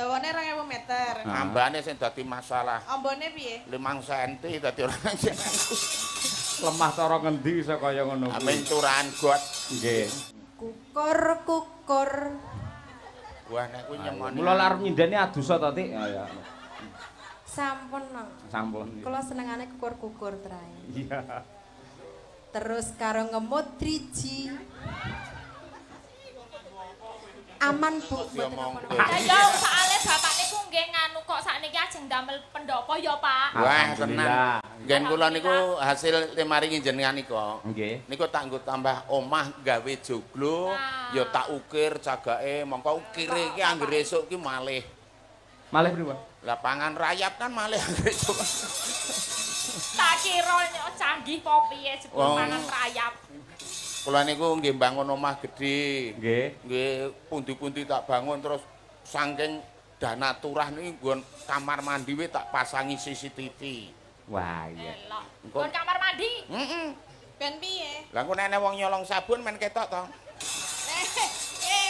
Dawane 2000 meter. Ambane sing dadi masalah. Ambane piye? 5 cm dadi ora. Lemah cara ngendi iso kaya ngono kuwi. Amin turahan got. Nggih. Kukur kukur. Wah, nek kuwi nyemoni. Mula lek arep nyindeni adusa to, Tik? Ya ya. Sampun no. Sampun. Kula senengane kukur-kukur trae. Iya. Terus karo ngemut driji. Aman, Bu, mboten Diomong. napa-napa. Ya ya soalé bapak niku nggih nganu kok sakniki ajeng damel pendopo ya, Pak. Wah, tenan. Alhamdulillah. Ngen kula niku hasil maringi jenengan nika. Nggih. Niku tak nggo tambah omah gawe joglo, Nah. ya tak ukir cagake, mongko ukire iki anggere esuk ki malih. Malih pripun? Lapangan rayap kan malih anggere esuk. Tak kira canggih apa piye jebul Wong. mangan rayap. Kula niku nggih bangun omah gedhe. Nggih. Nggih pundi-pundi tak bangun terus saking dana turah niki nggon kamar mandi we tak pasangi CCTV. Wah, iya. Elok. Engko- Nggon kamar mandi. Heeh. Ben piye? Lah engko nek ana wong nyolong sabun men ketok to.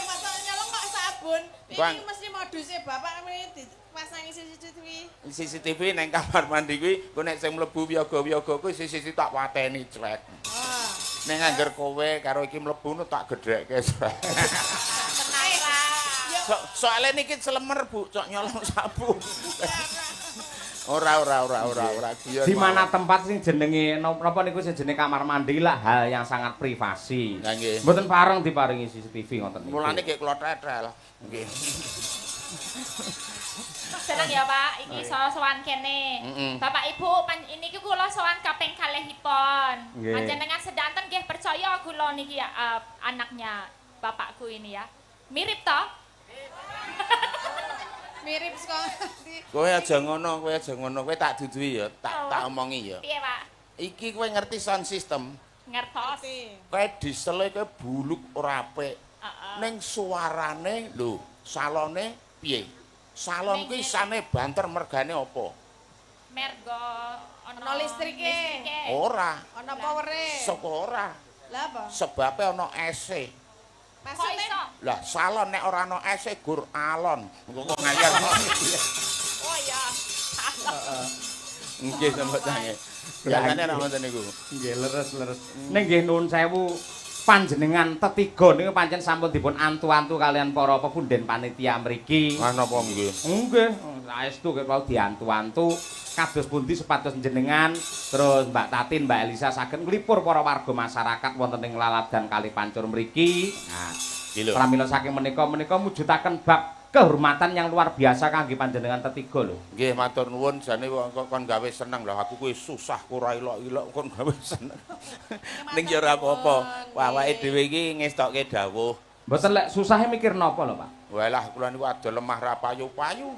Masa nyolong kok sabun? Bang. Ini mesti modusnya bapak ini dipasangi CCTV. CCTV neng kamar mandi kuwi engko nek sing mlebu wiyaga-wiyaga kuwi CCTV tak pateni clek. Wah. Ning angger kowe karo iki mlebu nu tak gedhekke clek. Tenang ra. Soale niki selemer, Bu, cok nyolong sabun. Ora ora ora ora ora guyon. Di mana tempat sing jenenge napa niku sing jenenge kamar mandi lah hal yang sangat privasi. Lah nggih. Mboten pareng diparingi CCTV ngoten niku. Mulane nggih kula tetel. Nggih. Seneng ya, Pak. Iki sowan kene. Bapak Ibu, ini ki kula sowan kaping kalihipun. Nggih. Panjenengan sedanten nggih percaya kula niki ya, anaknya bapakku ini ya. Mirip toh? Mirip sekali. Kowe aja ngono, kowe aja ngono, kowe tak duduhi ya, tak tak omongi ya. Piye, Pak? Iki kowe ngerti sound system? Ngertos. Kowe diesele kowe buluk ora apik. Heeh. Ning suarane lho, salone piye? Salon kuwi isane banter mergane apa? Mergo ana Ana listrike. Ora. Ana powere. Saka ora. Lah apa? Sebabe ana ese. Kok Maksudnya iso? Lah salon nek ora ana ese gur alon. Engko kok ngayal. Oh ya. Nggih sampe tange. Biasane nek ngoten niku. Nggih, leres-leres. Ning nggih nuwun sewu panjenengan tetiga niku pancen sampun dipun antu-antu kalian para pepunden panitia mriki. Ah napa nggih? Nggih, saestu kok wau diantu-antu kados pundi supados jenengan terus Mbak Tatin, Mbak Elisa saged nglipur para warga masyarakat wonten ing Laladan Kali Pancur mriki. Nah, Iki lho. pramila saking menika menika mujudaken bab kehormatan yang luar biasa kangge panjenengan tetiga lho. Nggih matur nuwun jane wong kok kon gawe seneng lho aku kuwi susah ora ilok-ilok kon gawe seneng. Ning ya ora apa-apa. Awake dhewe iki ngestokke dawuh. Mboten lek susahe mikir napa lho, Pak? Walah kula niku adol lemah ra payu-payu.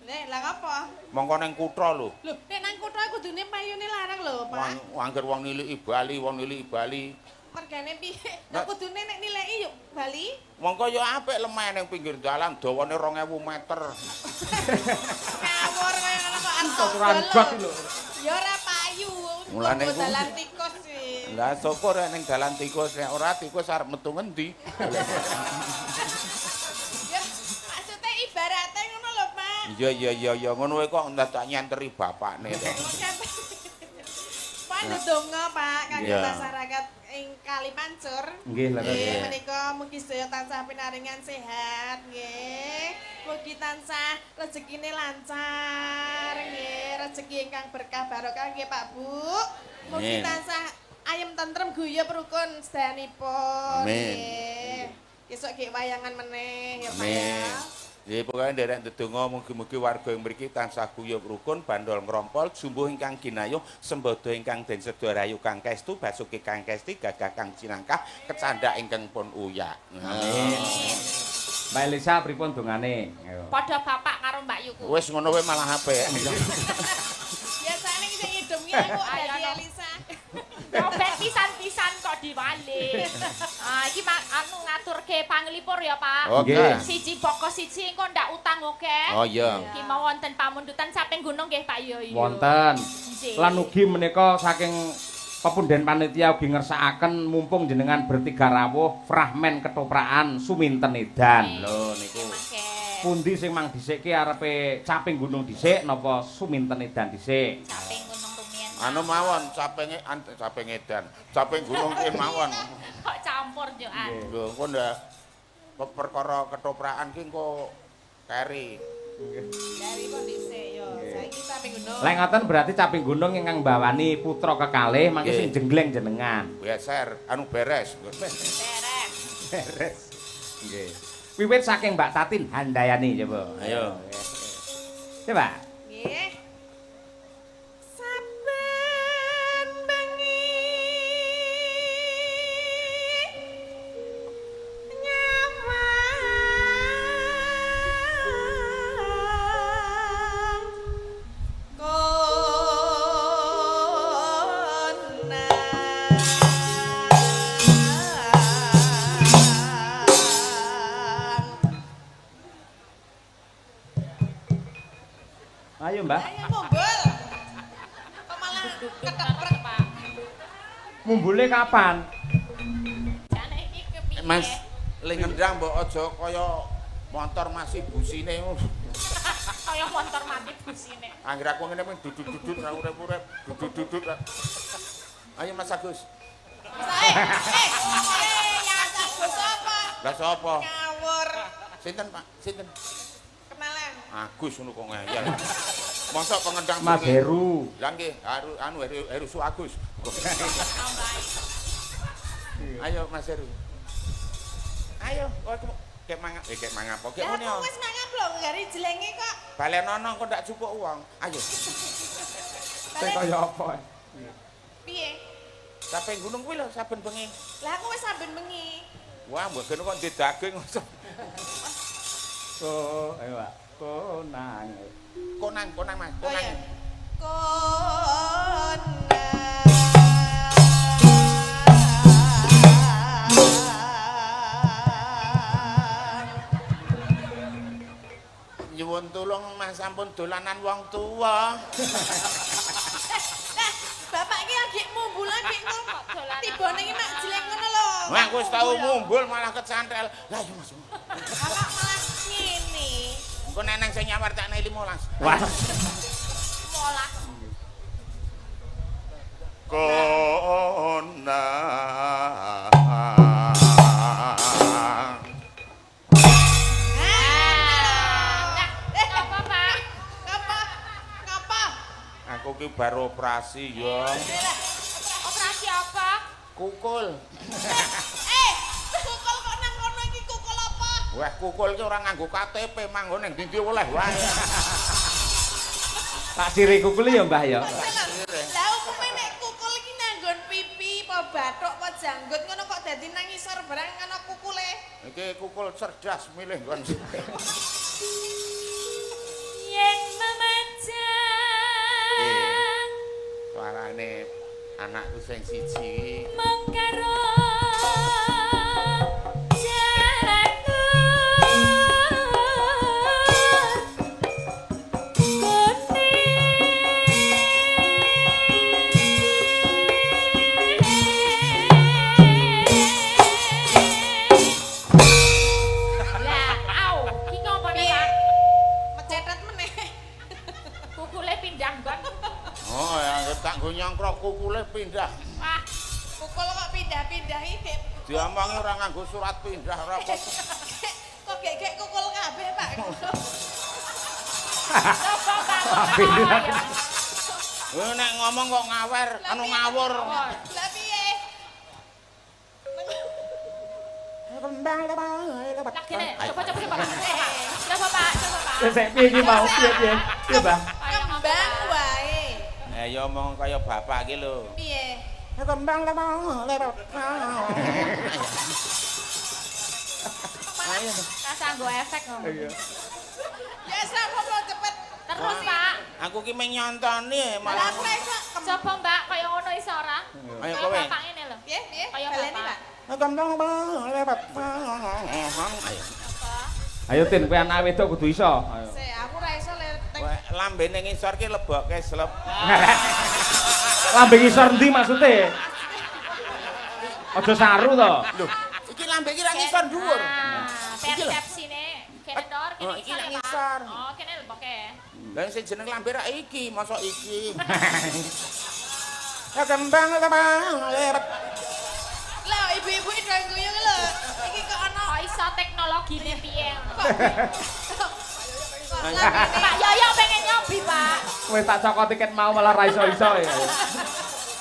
Nek lah apa? Mongko ning kutha lho. Lho, nek nang kutha kudune payune larang lho, Pak. Wong angger wong niliki Bali, wong niliki Bali. Mergane piye? Lah kudune nek niliki yo Bali. Mongko ya apik lemah ning pinggir dalan dawane 2000 meter. Ngawur kaya ngono kok arep Tuturan got lho. Ya ora payu. Mulane Tunggu ku- dalan tikus sih. Lah syukur ning dalan tikus nek ora tikus arep metu ngendi. Ya maksudnya ibaratnya ngono lho, Pak. Iya iya iya iya ngono wae kok ndadak nyenteri bapakne to. Pak ndonga, Pak, kangge Iya. masyarakat ing Kali Pancur. Nggih, leres. Nggih, menika mugi sedaya tansah pinaringan sehat nggih. Mugi tansah rezekine lancar nggih, rezeki ingkang berkah barokah nggih Pak Bu. Mugi Amin. tansah ayem tentrem guyub rukun sedayanipun. Amin. Nggih. Besok nggih wayangan meneh ya Pak ya. Amin. Nggih pokoke nderek ndedonga mugi-mugi warga ing mriki tansah guyub rukun, bandol ngrompol, jumbuh ingkang ginayuh, sembada ingkang den seda rayu kang kestu, basuki kang kesti, gagah kang cinangkah, kecandak ingkang pun uyak. Amin. Mbak Elisa pripun dongane? Ayo. Padha bapak karo Mbak Yuku. Wis ngono wae malah apik. Biasane sing ngidem ki aku Ayo, dadi no. Elisa. Robek pisan-pisan kok diwalik. Ah iki anu ngaturke panglipur ya, Pak. Oke. Nggih. Siji boko siji engko ndak utang oke. Oh iya. Iki mau wonten pamundutan saping gunung nggih Pak Yo. Wonten. Nggih. Lan ugi menika saking pepunden panitia ugi ngersakaken mumpung jenengan bertiga rawuh fragmen ketoprakan Suminten Edan. Lho niku. Mangke. Pundi sing mang dhisikke arepe Caping Gunung dhisik napa Suminten Edan dhisik? Caping Gunung rumiyin. Anu mawon capinge caping edan. Caping gunung ki mawon. Kok campur yo an. Lho engko ndak perkara ketoprakan ki engko keri. Dari kok dhisik yo. Saiki Caping Gunung. Lek ngoten berarti Caping Gunung ingkang mbawani putra kekalih mangke sing jenggleng jenengan. Beser, anu beres. Beres. Beres. Nggih. Wiwit saking Mbak Tatin Handayani coba. Ayo. Coba. Nggih. Saben bengi nyawang konang. Ayo, Mbak. Ayo mumbul. Kok malah keteprek, Pak. Mumbule kapan? Jane iki kepiye? Mas, le ngendang mbok aja kaya motor masih busine. Kaya motor mati busine. Anggere aku ngene mung dudut-dudut ra urip-urip, dudut-dudut. Ayo Mas Agus. Ya Agus sapa? Lah sapa? Ngawur. Sinten, Pak? Sinten? Kenalan. Agus ngono kok ngeyel. Mosok pengendang Mas Heru. Lah nggih, anu Heru Su Agus. Ayo Mas Heru. Ayo, kowe kek mangap, kek mangap apa? Kek Lah muni. aku wis mangap lho, gari jelenge kok. Balenono engko ndak cukup uang. Ayo. Sing kaya apa? Piye? Caping gunung kuwi lho saben bengi. Lah aku wis saben bengi. Wah, mbok kene kok ndek daging mosok. Ko, ayo Pak. Konang. Konang, konang Mas, Oh konang. iya. Konang. Nyuwun tulung Mas sampun dolanan wong tuwa. Lah, bapak iki lagi mumbul lagi Kok dolanan Tibone iki mak jeleng ngono lho. Wah, aku wis tau mumbul malah kecantel. Lah iya Mas. Bapak malah ngene. Engko neneng sing nyawar tak 15. Wah. Molah. Konang. Nah, apa, Pak? Ngapa? Ngapa? Aku ki baru operasi ya. Operasi apa? Kukul. Kukul kok nang kono iki kukul apa? Wah, kukul ki ora nganggo KTP, manggon ning ndi oleh wae. Tak sire kukul ya, Mbah ya. Lah umume nek kukul iki nanggon pipi apa bathuk apa janggut ngono kok dadi nang ngisor barang ngono kukule. Iki kukul cerdas milih nggon. Yen memajang Suarane anakku sing siji. mengkaro jatuh kuning. Lah, au, ki ngopone, Pak? Mecetet meneh. Kukule pindah nggon. Oh, ya tak nggo nyongkrok kukule pindah. Wah, Kukul kok pindah-pindah iki. Diomongi ora nganggo surat pindah ora apa. Kok gek-gek kukul kabeh, Pak. coba Pak. Kok ya. Eh nek ngomong kok ngawer, anu ngawur. Lah piye? Lah kene, coba coba coba. Coba Pak, coba Pak. Wis sik piye iki mau? Piye piye? Piye, Mbah? Kembang wae. Eh ya omong kaya bapak iki lho. Piye? Kembang Ayo. Rasa nggo efek ngomong. Iya. Ya wis lah apa cepet. Terus Pak, Aku ki mung nyontoni Lah malah. aku ora iso. coba Mbak kaya ngono iso ora? Ayo Kaya kowe. bapak ngene lho. Piye piye? Kaya Baleni, bapak. Pak. Kembang Ayo. Apa? Ayo Tin, kowe anak wedok kudu iso. Ayo. Sik, aku ora iso le tek. Kowe lambene ngisor ki lebokke slep. Lambe ngisor ndi maksude? Aja saru to. Lho, iki lambe iki ra ngisor dhuwur. Ah, Iki lho. persepsine Kene ndor, kene Oh, iki ngisor nang ya, Pak. ngisor. Oh, kene lemboke. Lah sing jeneng lambe rak iki, mosok iki. Ya kembang kembang. Lho, ibu-ibu iki do guyu lho. Iki kok ana Kok iso teknologine piye? kok lambene Pak Yoyo pengen nyobi, Pak. Wis tak cokot tiket mau malah ra iso-iso ya.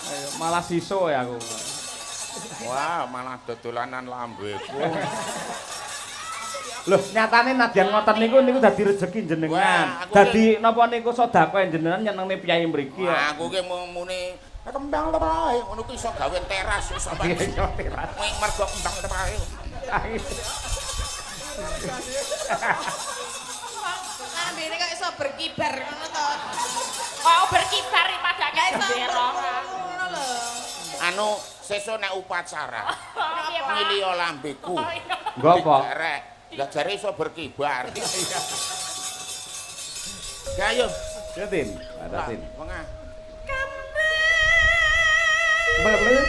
Ayo, malah siso ya aku. Wah, malah dodolanan lambeku. Loh, nyatane nadyan ngoten niku niku dadi rejeki jenengan. Wah, aku Dadi napa niku sedekah jenengan nyenengne piyai mriki ya. Wah, aku ki muni kembang tepahe ngono ki iso gawe teras iso Iya, teras. Ming mergo kembang tepahe. Lambene kok iso berkibar ngono to. Kok berkibar padake Lah iso bendera. ngono lho. Anu sesuk nek upacara Oh, piye, Pak? milih lambeku. Oh, iya. Nggo apa? Digerek. Lah jare iso berkibar. Ya ayo. Ya, Tin. Ada Tin. Wengah. Kembang kembang.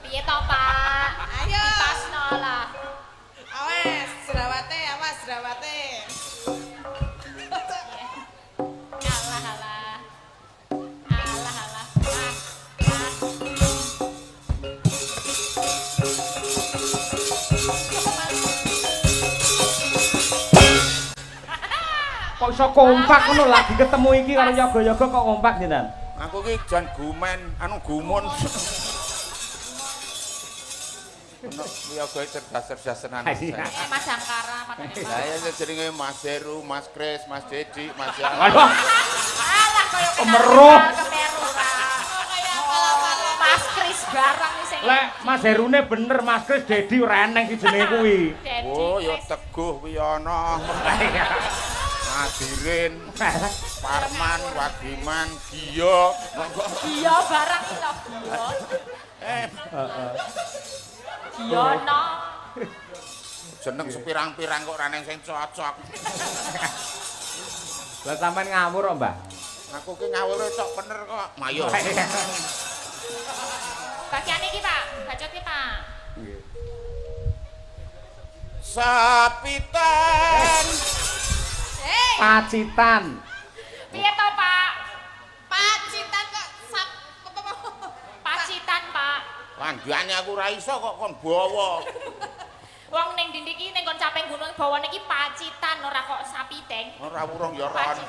Piye to, Pak? Ayo. Dipasno lah. Awas, jerawate, awas jerawate. Alah alah. Alah alah. Ah, ah. Kok iso kompak ngono lagi ketemu iki karo yoga-yoga kok kompak jenengan? Aku ki jan gumen, anu gumun. Ono yoga cerdas-cerdas tenan. Iya. Eh, Mas Angkara padane. Lah ya jenenge Mas Heru, Mas Kris, Mas Dedi, Mas Yang. Waduh. Alah koyo Kemeruh. Kemeruh ra. Kaya apal-apalan. Mas Kris barang sing. Lek Mas Herune bener, Mas Kris Dedi ora eneng sing jenenge kuwi. Dedi. Oh, ya Kris. Teguh Wiyono. Ngadirin, Parman, Wagiman, Giyo. Monggo. Iya barang iki lho. Eh, Giyono. jeneng sepirang-pirang kok ora neng sing cocok. Lah sampean ngawur kok, Mbah. Aku ki ngawur cok bener kok. Mayo. Bagian iki, Pak. Bacot iki, Pak. Sapitan. Hei, Pacitan. Piye to, Pak? Pacitan kok sap apa? Pacitan, Pak. Langgane aku ora iso kok kon bawa. Wong ning dindi iki ning kon caping gunung bawane iki Pacitan ora kok sapiteng. Ora wurung ya ora ana.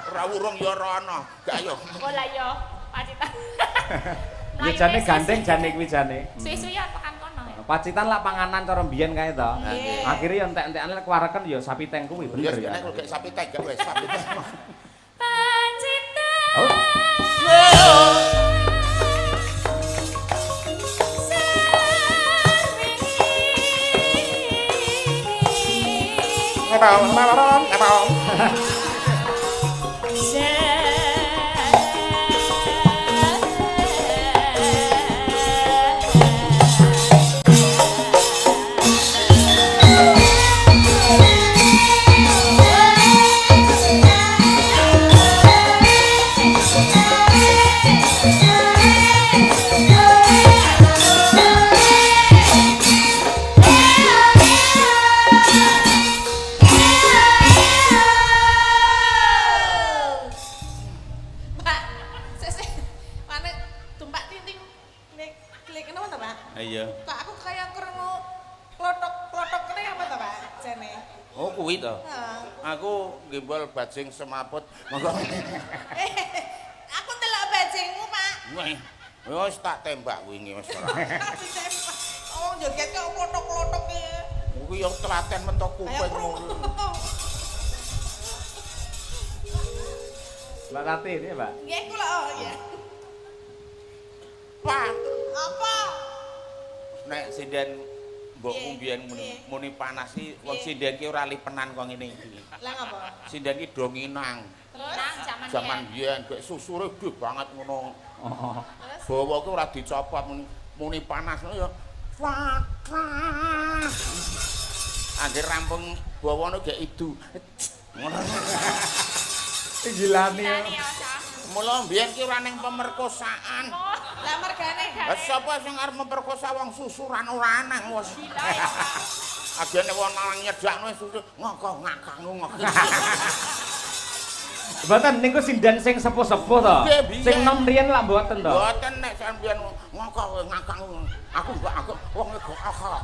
Ora wurung ya ora ana. Gak yo. Oh lah yo, Pacitan. Ya jane gandeng jane kuwi jane. Suwi-suwi ya tekan kono ya. Pacitan lah panganan cara mbiyen kae to. Nggih. Akhire ya entek-entekane lek kuwareken ya sapiteng kuwi Ya bener ya. nek kok sapiteng gak wis sapiteng. Pacitan. Oh. Pak, sik mana tumpak tinting nek klik kenapa to, Pak? Iya. Kok aku kaya krungu klotok-klotok kene apa to, Pak? Jane. Oh kuwi to. Heeh. Aku gimbal bajing semaput. Monggo. Eh, aku ndelok bajingmu, Pak. Wah, wis tak tembak wingi wis ora. Oh, joget kok klotok-klotok iki. Kuwi yo telaten mentok Ayo kuping. krungu. Mbak Tati ini, Mbak. Nggih kula oh ya. Pak, Apa? nek sinden mbokmu Piye? mbiyen muni, Piye? muni panas iki wong Piye? sinden ki ora lipenan kok ngene iki. Lah ngapa? Sinden ki do nginang. Ilang jaman Jaman biyen gek susure gede banget ngono. Heeh. Bawa ki ora dicopot muni panas ngono ya. Wah. Angger rampung bawane gek idu. Ngono. Gilani. Mula mbiyen ki ora ning pemerkosaan. Lah mergane. Lah sapa sing arep memperkosa wong susuran ora anang wis. Agene wong nang nyedakno susu ngoko ngakang ngoko. Mboten niku sinden sing sepuh-sepuh to. Sing nom riyen lak mboten to. Mboten nek sampeyan ngoko ngakang aku aku wong kok akak.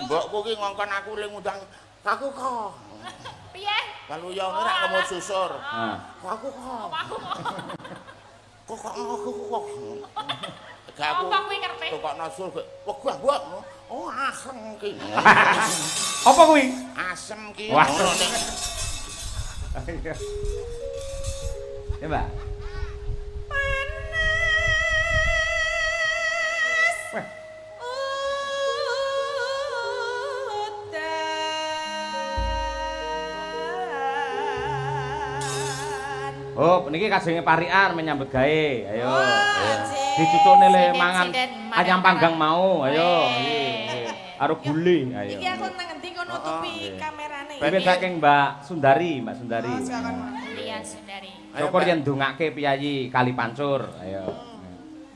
Mbokku ki ngongkon aku le ngundang aku kok. Piye? Kalau ya ora ngemut susur. Heeh. Aku kok. Aku kok aku kok. Gak aku. Apa kuwi karepe? Tukokno sur wegah mbok. Oh asem ki. Apa kuwi? Asem ki. Ngono nek. Ya, Mbak. Panas. Weh. Udan. Oh, niki kajenge parikan menyambut gawe. Ayo. Oh, Dicucukne le mangan ayam panggang mau. Ayo. Karo gule. Ayo. Iki aku nang ngendi kok nutupi kamerane. Iki saking Mbak Sundari, Mbak Sundari. Oh, silakan. Iya, Sundari. Syukur yen ndongake piyayi Kali Pancur. Ayo.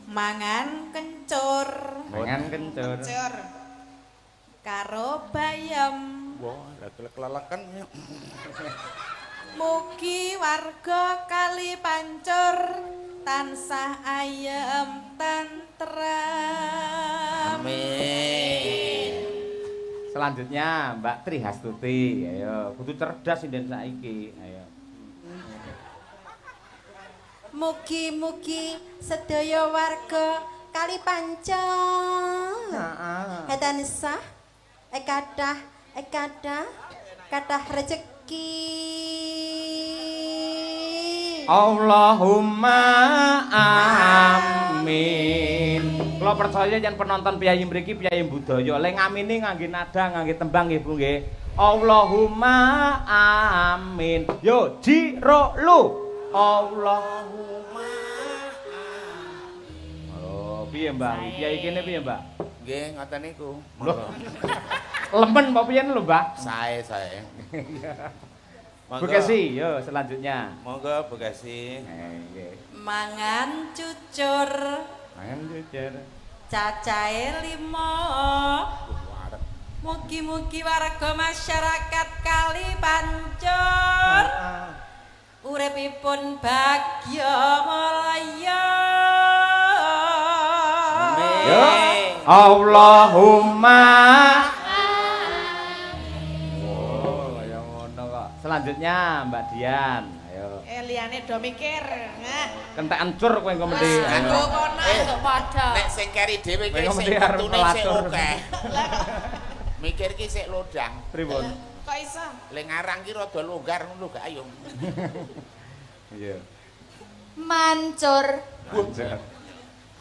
Mangan kencur. Mangan kencur. Kencur. Karo bayam. Wah, lha keleleken. Mugi warga Kali Pancur tansah ayem tentrem. Amin. Selanjutnya Mbak Tri Hastuti. Ayo, kudu cerdas sinden saiki. Ayo. Mugi-mugi sedaya warga Kali Pancur. Heeh. Tansah kathah kathah kathah rejeki. Allahumma amin. Kula percaya yen penonton piyayi mriki piyayi budaya, le ngamini ngangge nada, ngangge tembang nggih Bu nggih. Allahumma amin. Yo ji ro lu. Allahumma amin. Oh, piye Mbah? Piyayi kene piye Mbah? Nggih, ngoten niku. Lho. Lemen apa piye lho, Mbah? Sae, sae. Bu Kesi, yo selanjutnya. Monggo Bu Kesi. Nggih. Mangan cucur. Mangan cucur. Cacahe 5. Mugi-mugi warga masyarakat Kali Pancur uripipun bagya mulya. Amin. Allahumma. Selanjutnya Mbak Dian, ayo. Liyane do mikir. Nah. Kentekan cur kowe engko mendhi. Kanggo kono entuk padha. Nek sing keri dhewe iki sing metune sik akeh. Mikir ki sik lodang. Pripun? Kok iso? Le ngarang ki rada longgar ngono gak ayo. Iya. Mancur. Mancur.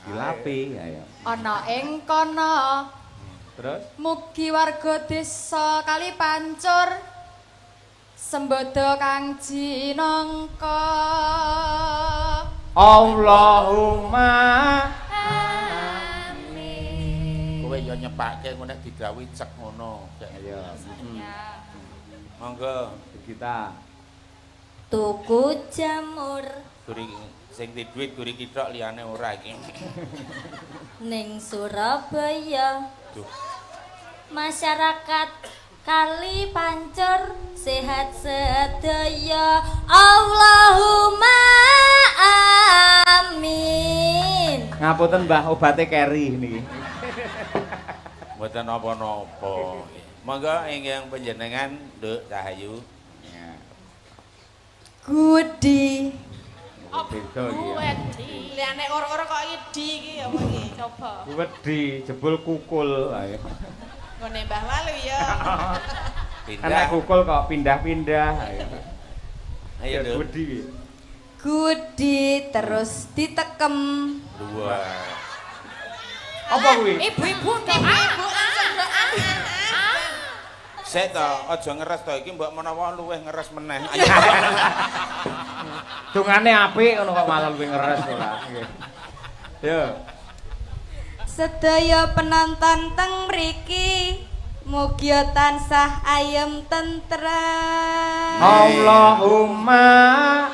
Dilapi ayo. Ana ing kono. Terus mugi warga desa Kali Pancur sembodo kang jinangka. Allahumma amin. Kowe ya nyepake ngono nek didhawuhi cek ngono. Ayo. Monggo kita tuku jamur. Guri sing di dhuwit guri kithok liyane ora iki. Ning Surabaya. Duh. Masyarakat Kali Pancur sehat sedaya. Allahumma amin. Ngapunten Mbah, obate keri niki. Mboten napa-napa. Monggo ingkang panjenengan Nduk Cahayu. Gudi. Beda iki. Wedi. Liyane ora-ora kok idi iki apa iki? Coba. Wedi jebul kukul ayo. Nggone Mbah Walu ya. Pindah. Enak kukul kok pindah-pindah. Ayo. Ayo, Nduk. Gudi. Gudi terus ditekem. Dua. Apa kuwi? Ibu-ibu Ibu langsung doa. Sik to, aja ngeres to iki mbok menawa luwih ngeres meneh. Ayo. Dungane apik ngono kok malah luwih ngeres ora. Nggih. Yo. Sedaya penonton teng mriki mugi tansah ayem tentrem. Allahumma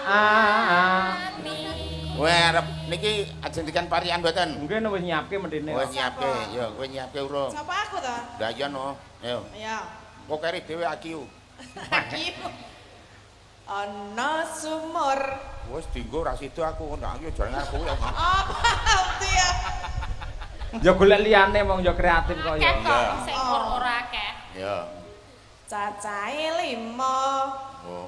amin. Kowe arep niki ajeng dikan parian mboten? Mungkin wis nyiapke mendine. Kowe nyiapke, yo kowe nyiapke urung. Sapa aku to? Lah iya no. Ayo. Iya. Kok keri dhewe akiu. Akiu. Ana sumur. Wis dienggo ra sida aku ndak ayo jalan aku ya. Apa ya? Ya golek liyane wong ya kreatif kok Akeh ya. kok sing ora akeh. Ya. Cacahe 5. Oh.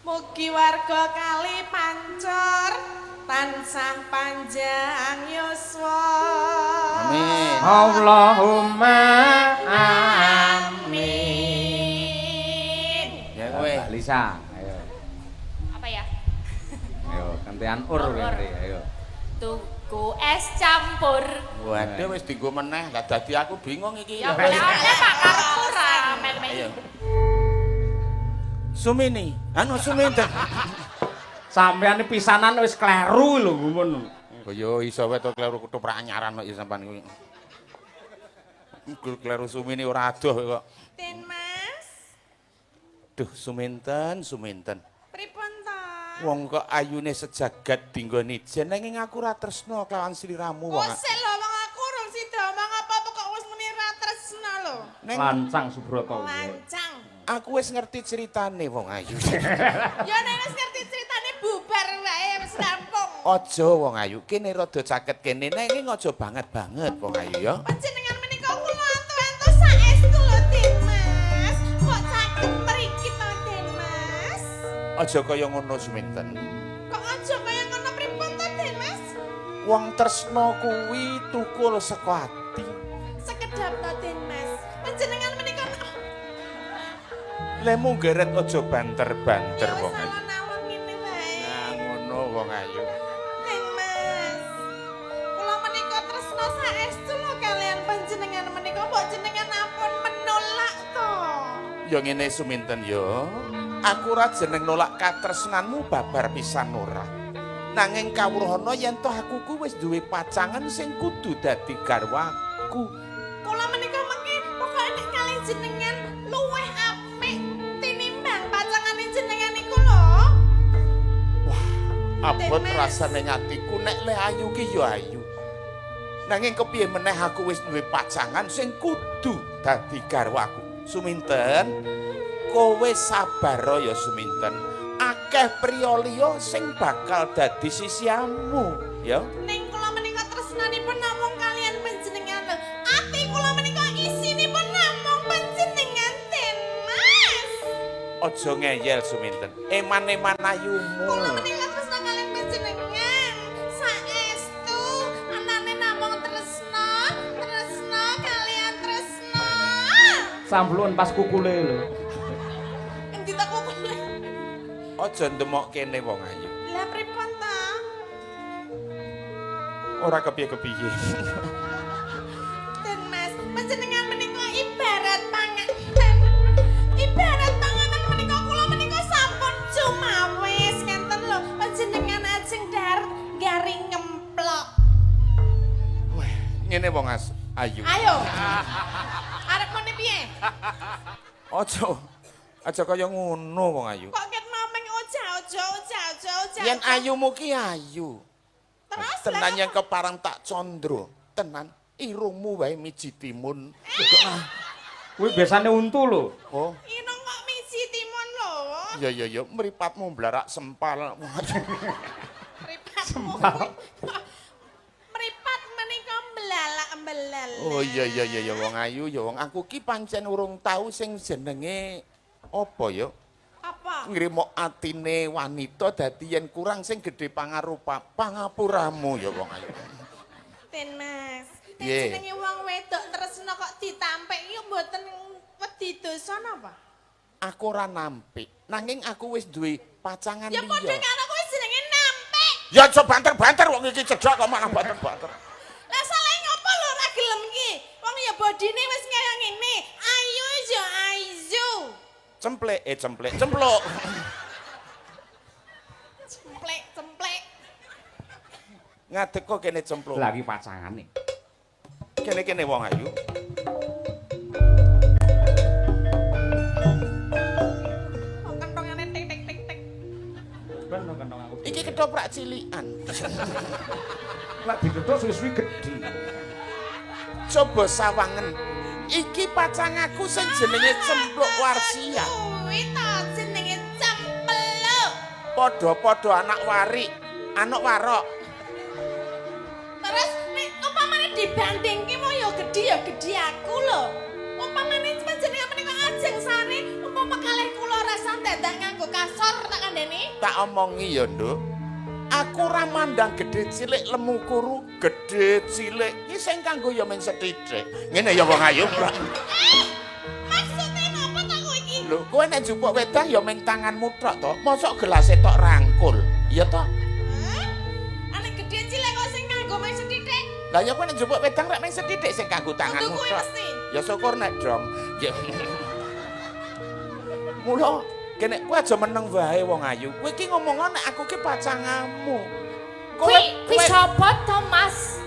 Mugi warga Kali Pancur tansah panjang yuswa. Amin. Allahumma amin. Ya kowe. Mbak Lisa, ayo. Apa ya? Ayo gantian ur Ur, ur. kowe, ayo. Tuku es campur. Waduh wis dienggo meneh. Lah dadi aku bingung iki. Ya oleh Pak karepku ra mel-mel. Ayo. Sumini, anu Suminten. Sampeyan pisanan wis kleru lho gumun. Oh yo iso wae to kleru ketoprak anyaran kok ya sampean kuwi. Kleru Sumini ora adoh kok. Den Mas, Duh Suminten, Suminten. pripun to? Wong kok ayune sejagat dinggo nijen nanging aku ora tresna kelawan sliramu wong. Kok sik lho wong aku urung sida omong apa-apa kok wis muni ra tresna lho. Neng Lancang Subroto. Lancang. aku wis ngerti ceritane wong ayu. Ya nek wis ngerti ceritane bubar wae wis rampung. Aja wong ayu, kene rada caket kene nanging aja banget-banget wong ayu ya. Panjenengan menika kula antu-antu saestu lho Den Mas. Kok caket mriki to Den Mas? Aja kaya ngono Suminten. Kok aja kaya ngono pripun to Den Mas? Wong tresna kuwi tukul saka ati. Sekedap to Den Mas. Panjenengan menika Lemu geret aja banter-banter ya wis wong ayu. alon-alon ngene wae. Nah ngono wong ayu. Den Mas. Kula menika tresna saestu lho kalian panjenengan menika mbok jenengan ampun menolak to. Ya ngene Suminten ya. Aku ora jeneng nolak katresnanmu babar pisan ora. Nanging kawruhana yen toh aku ku wis duwe pacangan sing kudu dadi garwaku. Kula menika mengki pokoke nek kalih jenengan luwih apik tinimbang pacangane jenengan niku lho. Abot Den Mas. rasane atiku nek le ayu ki ya ayu. Nanging kepiye meneh aku wis duwe pacangan sing kudu dadi garwaku. Suminten, kowe sabar ya Suminten. Akeh priya liya sing bakal dadi sisiamu, ya. Ning kula menika tresnanipun namung kalian panjenengan lho. Ati kula menika isinipun namung panjenengan Den Mas. Aja ngeyel Suminten. Eman-eman ayumu. Kula menika tresna kalian panjenengan. Saestu anane namung tresna, tresna kalian tresna. Samplun pas kukule lho. Endi ta kukule? Aja ndemok kene wong ayu. Lah pripun ta? Ora kepiye-kepiye. Den Mas, panjenengan menika ibarat panganan. Ibarat panganan menika kula menika sampun cumawis ngenten lho. Panjenengan ajeng dhahar garing ngemplok. Wah, ngene wong ayu. Ayo. Arep muni piye? Aja aja kaya ngono wong ayu. Kok ket mau meng oja oja oja oja oja. Yen ayumu ki ayu. Terus Tenan lah yang keparang tak condro. Tenan irungmu wae miji timun. Kuwi biasane untu lho. Oh, Irung kok miji timun lho. iya iya iya, mripatmu blarak sempal. Mripatmu. Mripat menika belalak-belalak. Oh iya iya iya ya wong ayu ya wong aku ki pancen urung tau sing jenenge apa ya? Apa? Ngrimo atine wanita dadi yen kurang sing gedhe pangarupa pangapuramu ya wong ayu. Den Mas, nek Piye? jenenge wong wedok tresna kok ditampik iki mboten wedi dosa napa? Aku ora nampik, nanging aku wis duwe pacangan Ya padha liya. karo kuwi jenenge nampik. Ya aja banter-banter wong iki cedhak kok malah banter-banter. Lah salah ngopo lho ora gelem ki? Wong ya bodine wis kaya ngene. Ayu ya ayu. Cemplek, eh cemplek, cempluk. Cemplek, cemplek. Ngadeg kok kene cempluk. Lagi pacangane. Kene-kene wong ayu. Kok kentongane tik tik tik tik. Ben kentong aku. Iki ketoprak cilikan. Lek ditutuk suwi-suwi gedhi. Coba sawangen. Iki pacangaku sing jenenge Cempluk Warsia. Kuwi ta jenenge cempluk. Padha-padha anak warik, anak warok. Terus nek umpamane dibandingke mau ya gedhi aku lho. Umpamane panjenengan menika ajeng sane, umpama kalih kula rasa dadak nganggo kasor tak kandhani. Tak omongi ya, Nduk. Aku ora mandang gedhe cilik lemu kuru, gedhe cilik iki sing kanggo ya men sethithik. Ngene ya wong ayu. Maksude napa ta kowe iki? Lho, kowe nek njupuk wedang ya men tanganmu tok to. Mosok gelase tok rangkul. Iya to? Hah? Ane gedhe cilik kok sing nganggo men sethithik. Lah ya kowe nek njupuk wedang rek men sethithik sing kanggo tanganmu Kudu kuwi tok. mesti. Ya syukur nek dong. Ya. Mula kene kowe aja meneng wae wong ayu. Kowe iki ngomong nek aku ki pacangamu. Kuwi kuwi sapa to, Mas?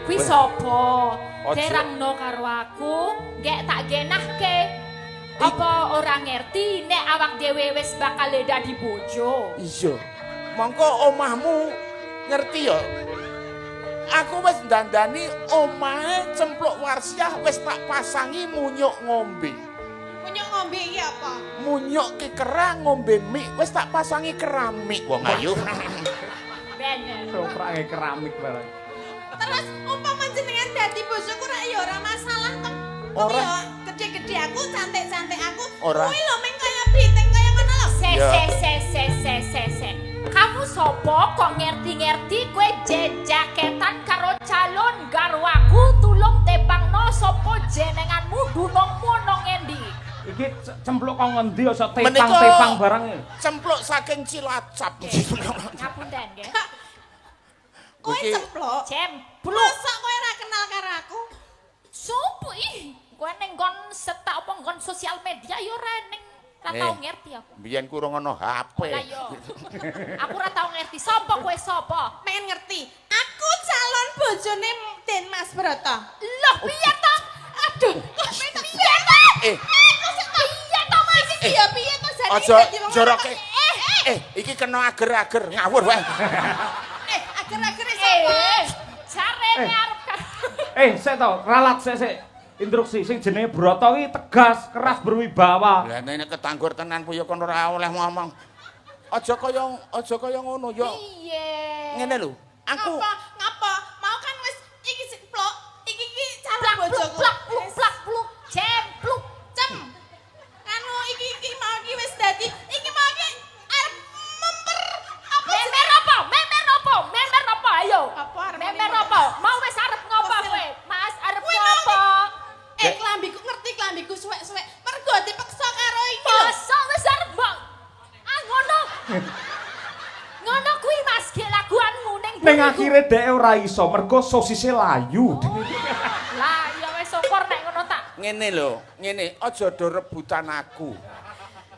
Kuwi sapa? Ojo. Terangno karo aku, gek tak genahke. Apa ora ngerti nek awak dhewe wis bakal dadi bojo? Iya. Mongko omahmu ngerti ya. Aku wis ndandani omahe Cempluk Warsiah wis tak pasangi munyuk ngombe. Munyuk ngombe iki apa? Munyuk ki kerang ngombe mik wis tak pasangi keramik wong ayu. Bener. Ketoprak keramik barang. Terus umpama jenengan dadi bojoku rak ya ora masalah to. Ora. Kuwi ya gedhe-gedhe aku, cantik-cantik aku. Ora. Kuwi lho meng kaya biting kaya ngono lho. Se Ya. se se se se se se. Kamu sopo kok ngerti-ngerti kowe jejaketan karo calon garwaku tulung tepangno sopo jenenganmu dunungmu nang endi? Iki cempluk kok ngendi aja Menika- tepang-tepang barang. Cempluk saking Cilacap. Ngapunten nggih. Kowe Iki- cempluk. Cempluk. Mosok kowe ora kenal karo aku? Sopo ih? Kowe ning nggon setak apa nggon sosial media ya ora ning ora tau ngerti aku. Biyen ku urung ana HP. Lah yo. Aku ora tau ngerti sapa kowe sapa. Pengen ngerti. Aku calon bojone Den Mas Broto. Loh piye to? Aduh, kok piye to? Eh. Kok sik piye to Mas? Iki ya piye to jane Aja dadi wong joroke. lanang? Iki kena ager-ager ngawur wae. Ager-ager sapa? Jarene arep Sik to, ralat sik sik. Instruksi sing jenenge Broto iki tegas, keras berwibawa. Lah nek ketanggur tenan puyo kono ora oleh ngomong. Aja kaya ngono ya. Piye? Ngene lho, aku Ngapa? Ngapa? Mau kan wis iki sik plok, iki iki calon Plak pluk bojoku. plak pluk plak pluk cempluk. Cem. Anu iki iki mau iki wis dadi iki mau iki arep memper apa Memer apa? Memer apa? Memer apa? Ayo. Apa arep Memer apa? Mau wis arep ngopo kowe? Mas arep Kuwi mau ngopo? Klambiku ngerti klambiku suwek-suwek. Mergo dipeksa karo iki lho. Masa wis arep mbok. Ah ngono. Ngono kuwi Mas ge laguanmu ning Ning buriku. akhire dhek ora iso mergo sosise layu. Lah ya wis syukur nek ngono tak. Ngene lho, ngene aja do rebutan aku.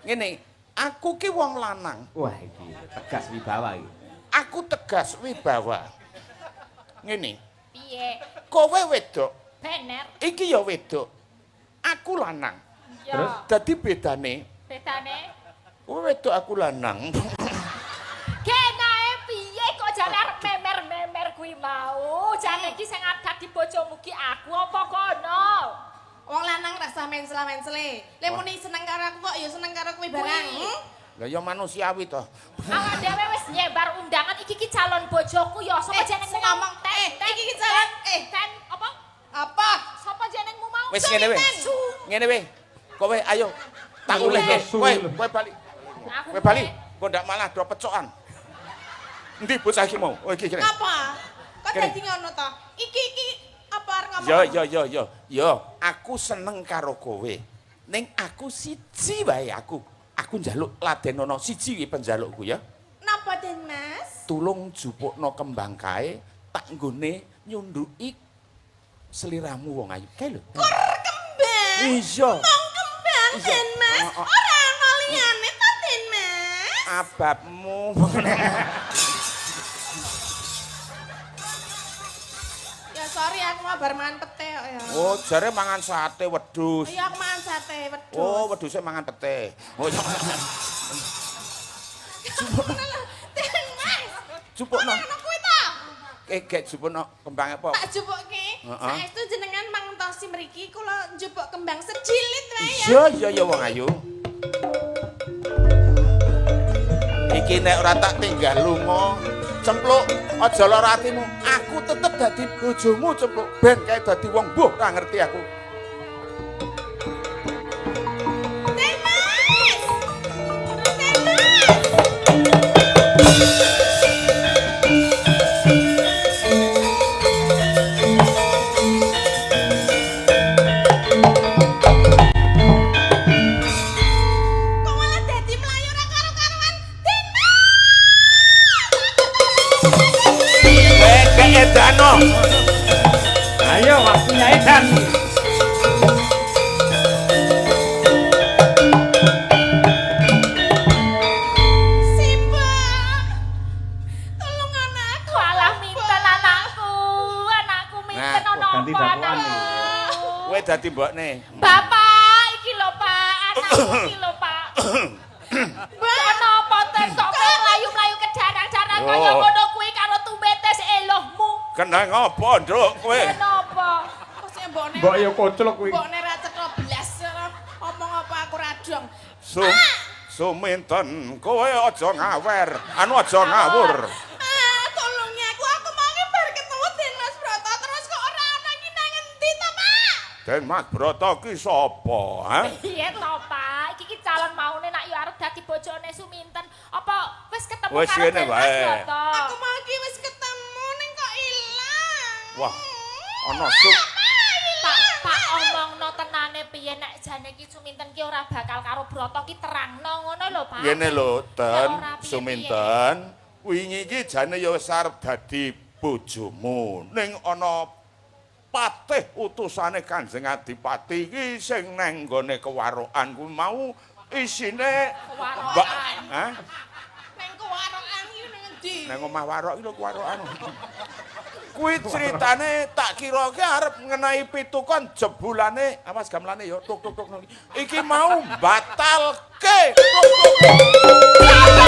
Ngene, aku ki wong lanang. Wah iki tegas wibawa iki. Aku tegas wibawa. Ngene, Piye? kowe wedok, Bener. iki ya wedok. Aku lanang. Ya. Terus? Dadi bedane, Bedane kowe wedok aku lanang. Kenae piye kok jane arep memer-memer kuwi mau? Jane iki sing adat di bojomu ki aku apa kono? Wong lanang rasa mensela-mensele. Lek muni seneng karo aku kok ya seneng karo kowe barang. Kuwi. Lah ya manusiawi toh. Awak dhewe wis nyebar undangan iki ki calon bojoku ya sapa Eh, jenengmu sing mau? ngomong, iki ki calon, Ten apa? Apa? Sapa jenengmu mau? Wis ngene wis. Ngene wis. Kowe ayo tak Suwi, ulehke. suwi. Kowe kowe bali. Aku Kowe bali. Kok ndak malah do pecokan. Endi bocah iki mau? Oh iki kene. Ngapa? Kok Kene. dadi ngono to? Iki iki apa arep ngomong? Yo yo yo yo. Yo, aku seneng karo kowe. Ning aku siji wae aku. Aku njaluk ladenono siji iki penjalukku ya. Napa Den Mas? Tulung jupukno kembang kae tak nggone nyunduki seliramu wong ayu. Kae lho. Kur kembang. Iya. Mong kembang Iya. Den Mas. Oh, oh. Ora ana Ababmu. Ya sorry aku mau bar mangan pete kok ya. Oh, jare mangan sate wedhus. Iya aku mangan sate wedhus. Oh, wedhuse mangan pete. Oh, iya. Mas. Jupukno. Ngono kuwi ta? Gek jupukno kembange apa? Tak jupukke. Heeh. Saestu jenengan mangtosi mriki kula njupuk kembang sejilid wae ya. Iya, iya ya wong ayu. Iki nek ora tak tinggal lunga, cempluk aja lara atimu. Aku tetep dadi bojomu cempluk. Ben kae dadi wong mbuh ora ngerti aku. Den Mas. Den Mas. Kok malah dadi mlayu ora karo-karuan? Den Mas. Kowe edano. Ayo waktunya edan. Simba. Tolong anakku. Walah minten anakku, anakku minten Nah, ana ganti apa dakwaan anakku. Kowe dadi mbokne. Bapak, iki lho Pak, anakku iki lho Pak. Ana apa ten kok kowe mlayu-mlayu kejarang-jarang kaya Oh. ngono kuwi karo tumete elohmu. Kena ngopo, Nduk, kowe? Kenapa? Kok sing mbokne. Mbok ya koclok kuwi. Mbokne ra cetha blas. Omong apa aku ra dong. Suminten, kowe aja ngawer, anu aja ngawur. Ah, tolongnya aku mau bar ketemu Den Mas Broto terus kok ora ana iki nang ngendi to, Pak? Den Mas Broto ki sapa, ha? Piye to, Pak? Iki ki calon maune nak yo arep dadi bojone Suminten. Apa wis ketemu Wis karo ngene Den Mas wae. Broto? Aku mau iki wis ketemu ning kok ilang. Wah, ana sup. Pak, Pak omongno tenane piye nek jane ki Suminten ki ora bakal karo Broto ki terangno ngono lho, Pak. Ngene lho, Ten, Ora piye-piye. Suminten. Wingi iki jane ya wis arep dadi bojomu. Ning ana patih utusane Kanjeng Adipati iki sing nang nggone kewarokan kuwi mau isine Kewarokan. Hah? Nang kewarokan iki nang ngendi? Nang omah warok iki lho kewarokan. Kuwi critane tak kira ki arep ngenai pitukon jebulane, awas gamelane ya tuk tuk tuk. Iki mau batalke. Tuk tuk tuk.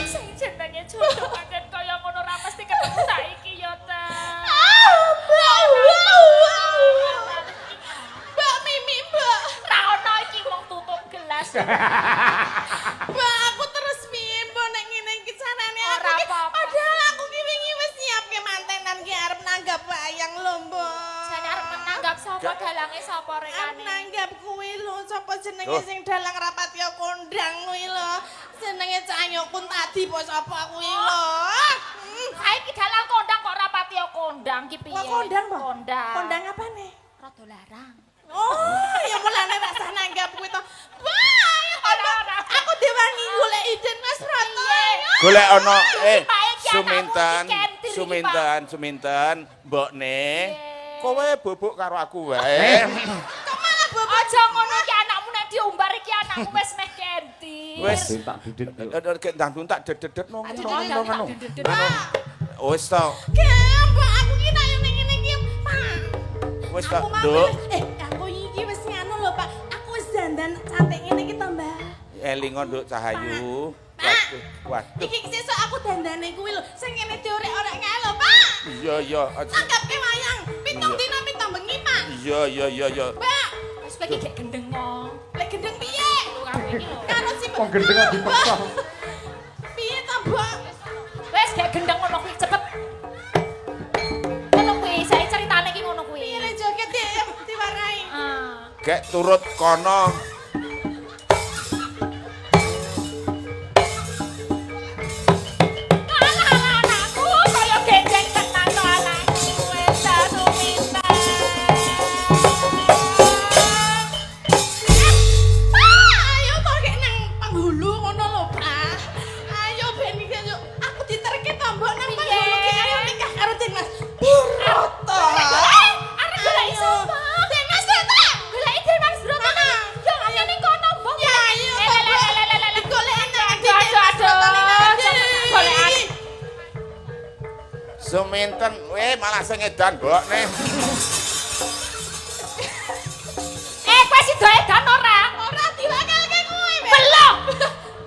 Sing jenenge jodoh pancen kaya ngono ora mesti ketemu saiki ya, Teh. Mbak Mimi, Mbak. Ra ono iki wong tutup gelas. Mbak, aku terus piye, Mbak, nek ngene iki carane aku Ora ki apa-apa. padahal aku ki wingi wis nyiapke mantenan ki arep nanggap wayang lho, Mbak. Jane arep menanggap sapa dalange sapa Arep rekane. nanggap kuwi lho, sapa jenenge Oh. sing dalang rapatya kondang kuwi lho. Jenenge Cahyo Kuntadi apa sapa kuwi lho. Saiki dalang kondang kok ora patiya kondang ki piye? Kok kondang, Mbak? Kondang. Kondang apane? Rada larang. Oh, ya mulane rasa nanggap kuwi to. Wah, Ora, ora. aku diwangi golek izin Mas Broto. Golek ana Pak, iki Suminten, anakmu iki kentir iki, Suminten, Suminten, mbokne. Piye? Kowe bubuk karo aku wae. Kok malah bobok Aja ngono iki anakmu nek diumbar iki anakmu wis meh kentir. Wis. Tak dudit. Gek ndang tak dedet no Aduh, ngono tak ngono. dedet. Wis to. Gak, Mbak, aku ki nek ning ngene iki, Pak. Wis to, Aku mau Nduk. aku iki wis nganu lho, Pak. Aku wis dandan cantik ngene iki to, Mbak. Elingo Nduk Cahayu. Pak. Waduh, waduh. Iki sesuk aku dandane kuwi lho, sing ngene diorek-orek kae lho, Pak. Iya, iya. aja. Tanggapke wayang, pitung Iya. dina pitung bengi, Pak. Iya, iya, iya, iya. Mbak, Wis kowe iki gek gendeng kok. lek gendeng piye? Lho karo iki lho. Karo si Wong gendeng kok dipeksa. Piye to, Mbak? Wis gek gendeng ngono kuwi cepet. Ngono kuwi, saiki ceritane iki ngono kuwi. Piye le joget diwarai? Ah. Gek turut kono. Alah, anakku kaya gendeng tenan to anakku wis ta Suminten. Pak, ayo kok gek nang penghulu ngono lho, Pak. Ayo ben iki ayo aku diterke to, Mbok nang Piye? penghulu ki ayo nikah karo Den Mas Broto. Suminten, weh malah sing edan mbokne. Eh, kowe sida edan ora? Ora diwakalke kowe. Belum.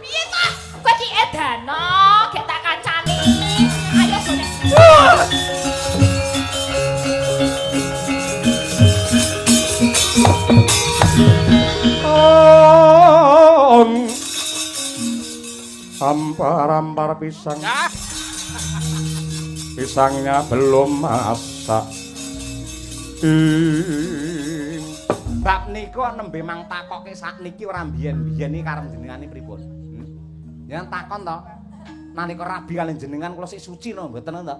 Piye ta? Kowe ki edano, gek tak kancani. Ayo golek. Ampar-ampar pisang. Pisangnya belum masak. Bab niku nembe mang takoke sakniki ora mbiyen-mbiyen iki karep jenengane pripun? Jenengan takon to. Nalika rabi kaliyan jenengan kula sik suci no mboten to.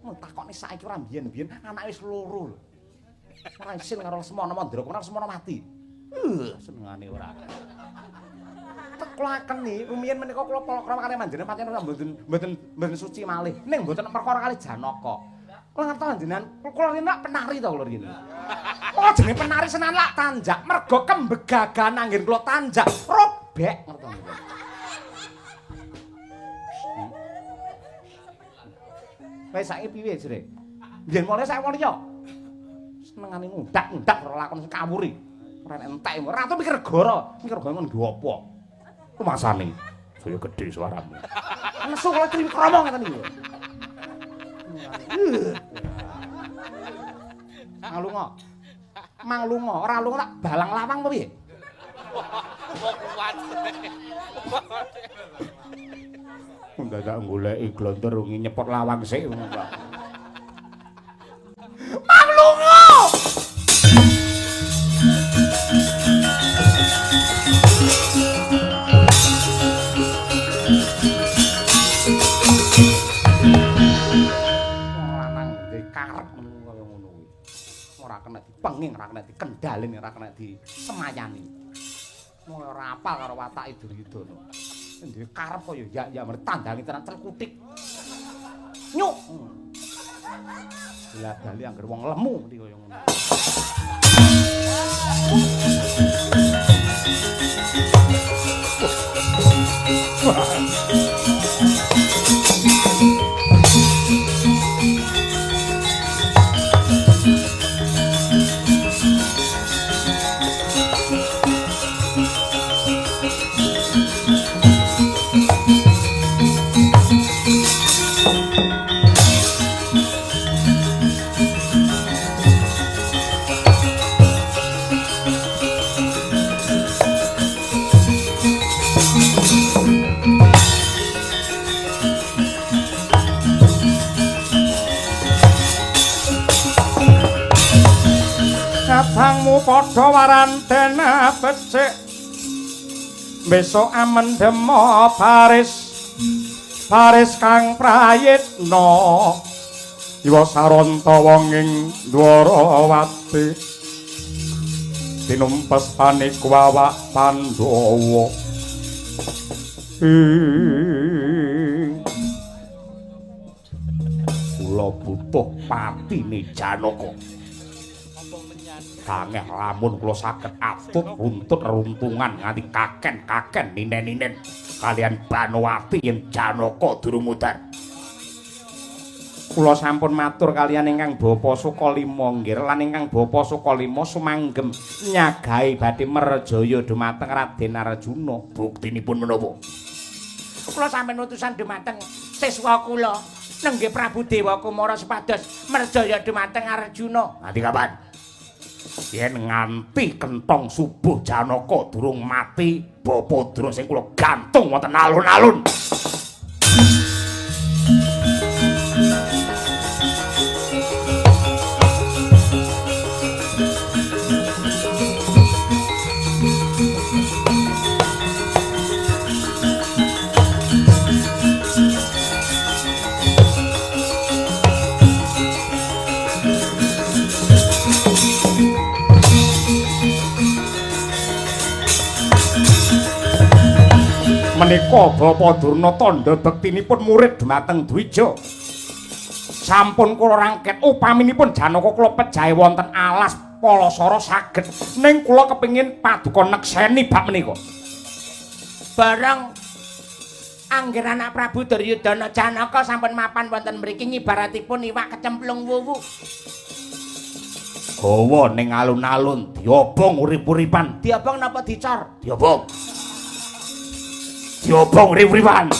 Mun takokne saiki ora mbiyen-mbiyen anake wis loro lho. Ora isin karo Lesmana Mandra, Lesmana mati. Senengane ora. Kula akeni rumiyin menika kula palakrama kaliyan panjenengan pancen ora mboten suci malih. Ning mboten perkara kali Janaka. Kula ngertos panjenengan, kula riyen lak penari to kula riyen. Oh jenenge penari senan lak tanjak, mergo kembegagan anggen kula tanjak robek ngertos mboten. Wis saiki piye jere? Biyen mulai saya wong liya. Senengane ngundak-undak ora lakon sing kawuri. Ora entek, ora tau mikir negara, mikir negara nggo apa? Rumasane saya gedhe suaramu. Nesu kula triwikrama ngeten iki. Manglunga. Manglunga, ora lunga tak balang lawang apa piye? Ndadak goleki glontor wingi nyepot lawang sik ngono kok. Manglunga! Ora kena dipenging, ora kena dikendhaleni, ora kena disemayani. Wong ora apal karo watake Duryudana. Duwe karep kaya ya mertandangi tenan celkutik. Nyuk. Lah bali anggere wong lemu mesti kaya ngono. Kadangmu padha warantena becik. Besok amendemo baris baris kang prayitna. Iwa saranta wong ing Dwarawati. Tinumpes paniku awak Pandhawa. Kula butuh patine Janaka. Kangeh lamun kula saged atut runtut runtungan nganti kaken-kaken ninen-ninen kalian Banowati yen Janaka durung mudhar. Kula sampun matur kalian ingkang Bapa Sukalima nggih lan ingkang Bapa Sukalima sumanggem nyagahe badhe merjaya dumateng Raden Arjuna. Buktinipun menapa? Kula sampun utusan dumateng siswa kula nenggih Prabu Dewa Kumara supados merjaya dumateng Arjuna. Nganti kapan? Yen nganti kentong subuh Janaka durung mati, bapa durung sing kula gantung wonten alun-alun. Menika Bapa Durna tandha bektinipun murid dumateng Dwija. Sampun kula rangket upaminipun Janaka kula pejahe wonten alas Palasara saged, ning kula kepengin paduka nekseni bab menika. Barang Angger anak Prabu Duryudana Janaka sampun mapan wonten mriki ngibaratipun iwak kecemplung wuwu. Gawa ning alun-alun diobong urip-uripan. Diobong napa dicor? Diobong. Diobong urip-uripan.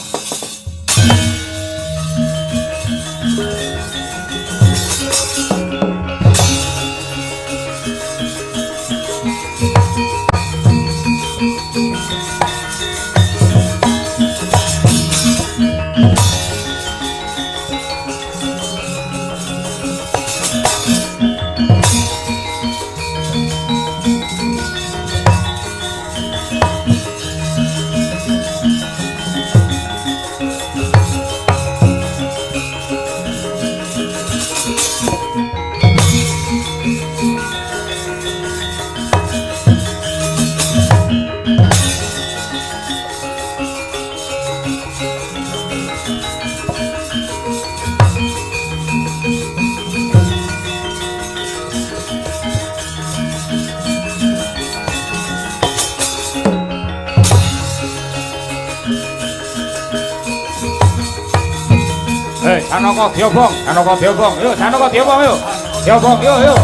Janaka diobong, Janaka diobong, yo Janaka diobong yo. Diobong yo yo.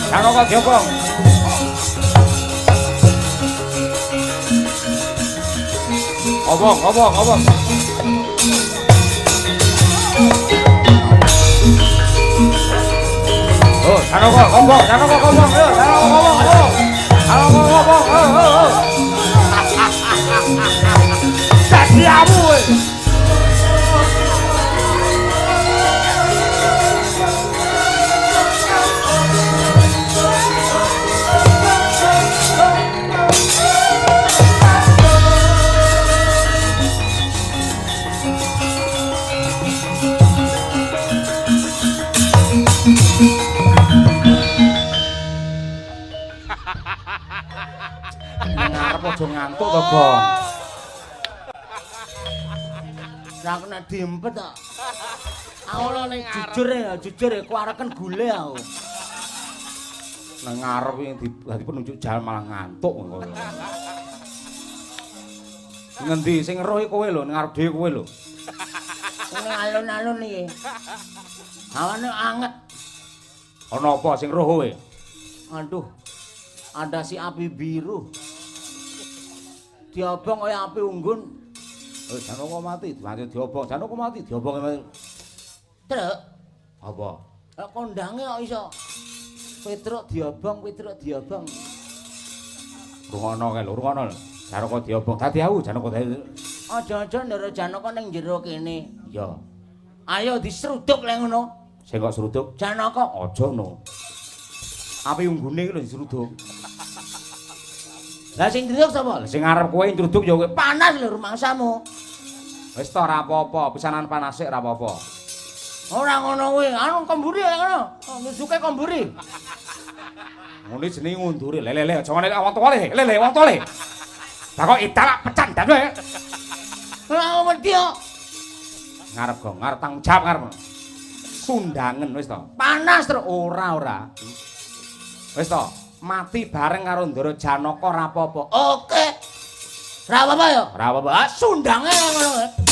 Janaka diobong. Obong, obong, obong. Oh, Janaka obong, Janaka obong, yo Janaka obong, obong. Janaka obong, oh oh. Dadi amu kowe. Ngarep aja ngantuk to, Bang. Lah kena diempet kok. Aku nek jujur ya, jujur ya kuareken gule aku. Nang ngarep iki dadi penunjuk jalan malah ngantuk kok. Ngendi sing weruh kowe lho, nang ngarep dhewe kowe lho. Ning alun-alun iki. Hawane anget. Ana apa sing roh kowe? Aduh. Ada si api biru. Diobong kaya api unggun. Eh, Janaka mati, mati diobong. Janaka mati, diobong mati. Truk. Apa? Kondange kok iso. Petruk diobong, Petruk diobong. Rungono kae lho, rungono lho. Janaka diobong. Dadi aku Janaka dadi. Aja-aja ndara Janaka ning jero kene. Iya. Ayo diseruduk lek ngono. Sing kok seruduk? Janaka. Aja no. Api unggune iki lho diseruduk. Lah sing njeruk sapa? Lah sing ngarep kowe njeruduk ya kowe. Panas lho rumangsamu. Wis to ora apa-apa, pisanan panas sik ora apa-apa. Ora ngono kuwi, anu komburi ora ngono. Nusuke komburi. Ngene jenenge ngundure. Le le le aja ngene wong tuwa le. Le le wong tuwa le. Lah kok idalak pecandan wae. Ora wedi kok. Ngarep go, ngarep tanggung jawab ngarep. Sundangen wis to. Panas terus ora ora. Wis to, mati bareng karo Ndara Janaka ora apa-apa. Oke. Ora apa-apa ya? Ora apa-apa. Ah, sundange ngono.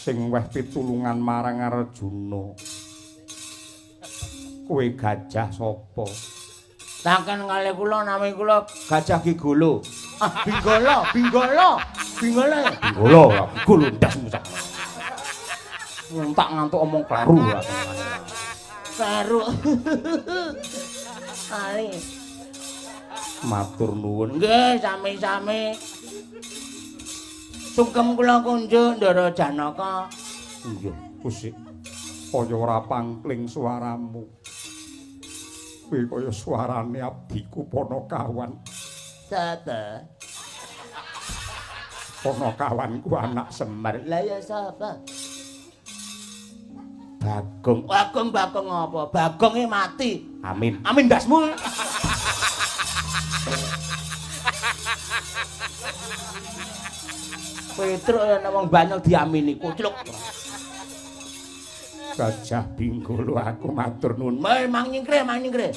Sing weh pitulungan marang Arjuna. Kowe gajah sapa? Takon kalih kula nami kula Gajah Gigolo. Ah, Binggala, Binggala, Binggala. Binggala, Gigolo ndas musak. Wong tak ngantuk omong kleru. Kleru. Ali. Matur nuwun. Nggih, sami-sami. Sungkem kula kunjuk Ndara Janaka. Iya, Gusti. Kaya ora pangkling suaramu. Kuwi kaya suarane abdiku Panakawan. Sapa? Panakawanku anak Semar. Lah ya sapa? Bagong. Bagong Bagong apa? Bagonge mati. Amin. Amin ndasmu. Petruk ana wong Banyol diamini kucluk. Gajah Binggolo aku matur nuwun. Mang nyingkre, mang nyingkre.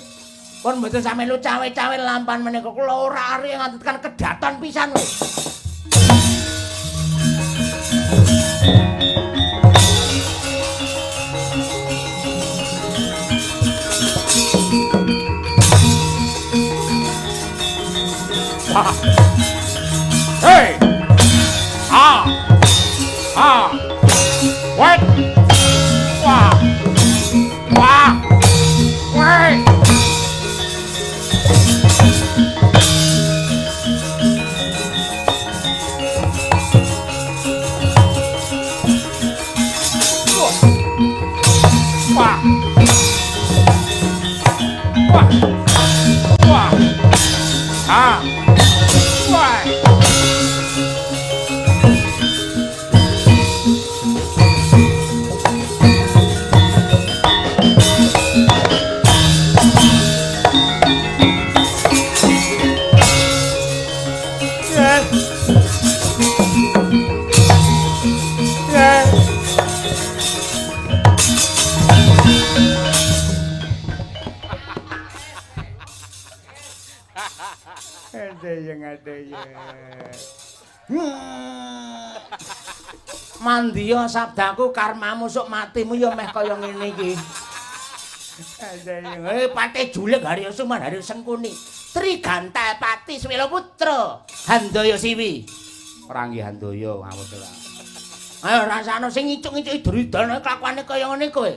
Pun mboten sami lu cawe-cawe lampan menika kula ora ari nganti tekan kedaton pisan kowe. Hey! Ah! Ah! What? Wah! Wah! Wah! Wah! Wah! Wah! Ah! Wah! Mandiya sabdaku karmamu sok matimu ya meh kaya ngene iki. Pate juleg Haryo Suman Haryo Sengkuni. Triganta Pati Swela Putra Handaya Siwi. Ora nggih Handaya awet ora. Ayo rasane sing ngicuk-ngicuki Duryudana kelakuane kaya ngene kowe.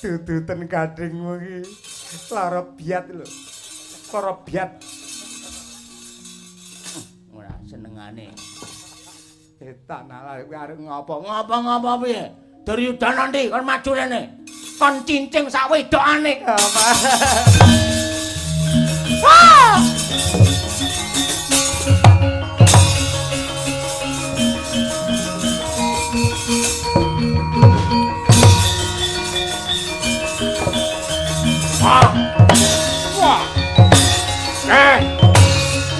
Duduten kadingmu iki lara biat lho. Lara biat. Ora senengane. Etan ala kowe arep ngopo? Ngopo-ngopo piye? Duryudana ndi kon maju rene. Kon cincing sak wedokane. Wah! Wah! Wah! Eh!